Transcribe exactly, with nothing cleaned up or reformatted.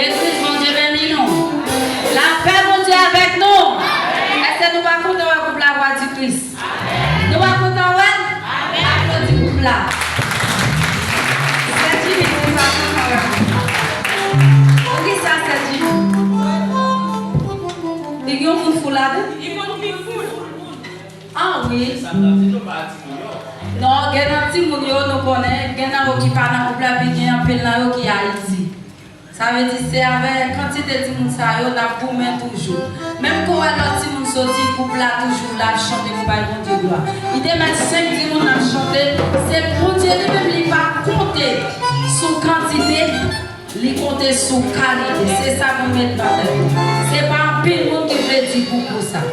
Legliz, Bondye beni nou. Lapè Bondye avèk nou. Èske nou pa kontan wè gwoup Lavwadikris? Nou pa kontan wè l? Aplodi gwoup la. Sè Jimmy, nou pa kontan wè l. Poukisa Sè Jimmy? Li gen yon moun fou ladan? Ah wi. Non, gen nan timoun yo, nou konnen, gen nan yo ki pa nan gwoup la, epi gen anpil nan yo ki Ayiti. Sa vle di se avèk kantite timoun sa yo n ap goumen toujou. Menm kou wè lòt timoun soti, gwoup la toujou la ap chante pou bay Bondye glwa. Li te mèt senk timoun ap chante, se Bondye li menm li pa konte sou kantite, li konte sou kalite. Se sa pou nou met nan tèt nou. Se pa anpil moun ki vle di gwoup konsa.